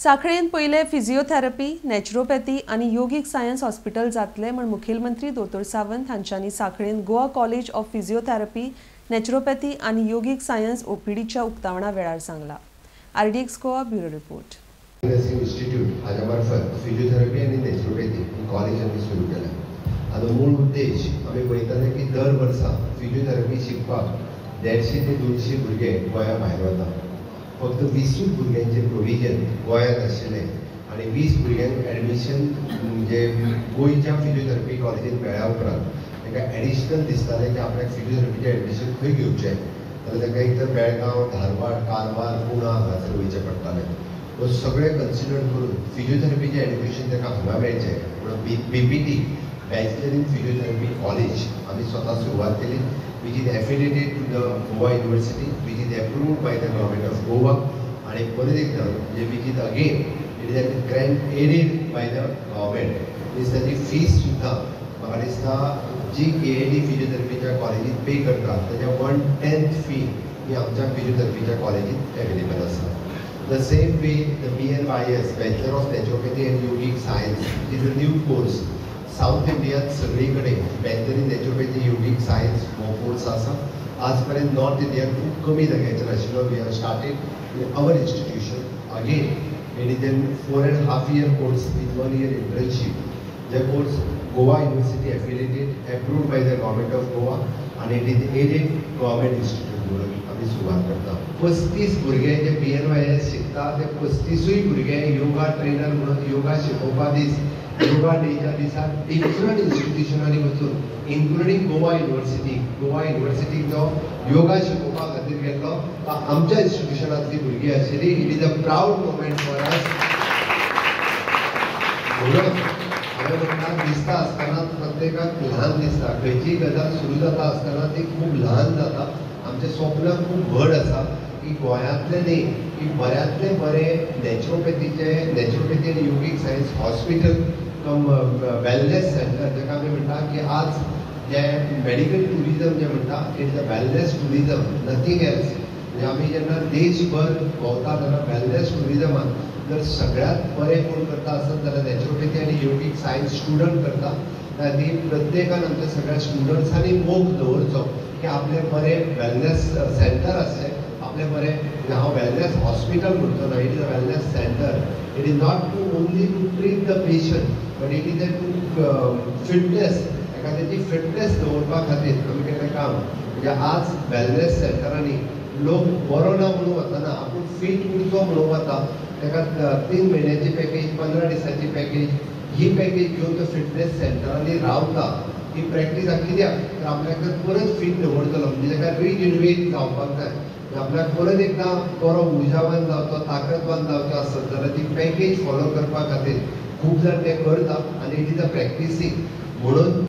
सांखळेन पयले physiotherapy, naturopathy आनी योगीक science hospital जातले म्हूण मुखेलमंत्री दोतोर Sawant हांच्यांनी सांखळेन Goa college of physiotherapy, naturopathy आनी योगीक सायन्स ओपीडीच्या उक्तावणा वेळार सांगला. RDX Goa bureau report. Nursing institute हाज्या मार्फत फिजिओथेरपी आनी नॅचरोपॅथी ही कॉलेज आमी सुरू केल्या. आतां मूळ उद्देश आमी पळयताले की दर वर्सा फिजिओथेरपी शिकपाक 150 ते 200 भुरगे गोंया भायर वता. फक्त 20 भुरग्यांचें प्रोविजन गोंयांत आशिल्लें आनी 20 भुरग्यांक एडमिशन म्हणजे गोंयच्या फिजिओथेरपी कॉलेजींत मेळ्ळ्या उपरांत तांकां एडिशनल दिसतालें की आपल्याक फिजिओथेरपीचें एडमिशन खंय घेवचें, जाल्यार तांकां एक तर बेळगांव, धारवाड, कारवार, पुणा हांगासर वयचें पडटालें. हो सगळें कन्सिडर करून फिजिओथेरपीचें एडमिशन तांकां हांगा मेळचें म्हणून BPT bachelor in physiotherapy college आमी स्वता सुरवात केली, which is affiliated to the Goa University, which is approved by the government of Goa, आनी परत एकदां म्हणजे which is again it is grant aided by the government. Means ताची fees सुद्दां म्हाका दिसता जी KAD फिजिओथेरपीच्या कॉलेजींत पे करता ताच्या 1/10 फी ही आमच्या फिजिओथेरपीच्या कॉलेजींत एवेलेबल आसा. The same way the BNYS, Bachelor of Naturopathy and Yogic Science, is a new course. South इंडियांत सगळी कडेन bachelor in naturopathy yogic science हो कोर्स आसा. आज पर्यंत नॉर्थ इंडियान खूब कमी जाग्याचेर आशिल्लो. We have started in our institution again. It is an 4.5 year course with 1 year internship. The course Goa University affiliated, approved by the government of Goa, आनी it is aided government institute म्हणून आमी सुरवात करता. 35 भुरगे जे BNYS शिकता ते 35 भुरगे yoga trainer म्हणून योगा शिकोवपा दीस, योगा डेच्या दिसा डिफरंट इन्स्टिट्युशनांनी वचून इन्क्लुडींग गोवा युनिवर्सिटी, गोवा युनिवर्सिटीक जो योगा शिकोवपा खातीर गेल्लो तो आमच्या इन्स्टिट्युशनांतली भुरगीं आशिल्ली. It is a proud moment for us. म्हणून हांवें म्हणटा दिसता आसतना प्रत्येकाक ल्हान दिसता, खंयचीय गजाल सुरू जाता आसतना ती खूब ल्हान जाता. आमचें स्वप्न खूब व्हड आसा की गोंयांतलें न्ही की बऱ्यांतलें बरें नॅचरोपॅथीचें, नॅचरोपॅथी आनी yogic science hospital cum wellness centre, जाका आमी म्हणटा की आज जें मेडिकल ट्युरिजम जें म्हणटा it is a wellness tourism, nothing else. म्हणजे आमी जेन्ना देशभर भोंवता तेन्ना वेलनेस ट्युरिजमान जर सगळ्यांत बरें कोण करता आसत जाल्यार नॅचरोपॅथी आनी योगीक सायन्स स्टुडंट करता. ती प्रत्येकान आमच्या सगळ्या स्टुडंट्सांनी मोग दवरचो की आपलें बरें वेलनेस सेंटर आसचें, आपलें बरें, हांव वेलनेस हॉस्पिटल म्हणचो ना, it is a wellness centre. It is not to only to treat the patient but it is a to fitness, एखाद्याची फिटनेस दवरपा खातीर आमी केल्लें काम. म्हणजे आज वेलनेस सेंटरांनी लोक बरो ना म्हणून वतना आपूण फीट उरचो म्हणून वता, ताका 3 म्हयन्याची पॅकेज, 15 दिसांची पॅकेज, ही पॅकेज घेवन तो फिटनेस सेंटरांनी रावता. ही प्रॅक्टीस कित्याक तर आपल्याक जर परत फीट दवरतलो म्हणजे ताका रिज्युवेट जावपाक जाय, आपल्याक परत एकदां बरो उर्जावान जावचो, ताकदवान जावचो आसत जाल्यार ती पॅकेज फॉलो करपा खातीर खूब जाण ते करता आनी it is a practising म्हणून.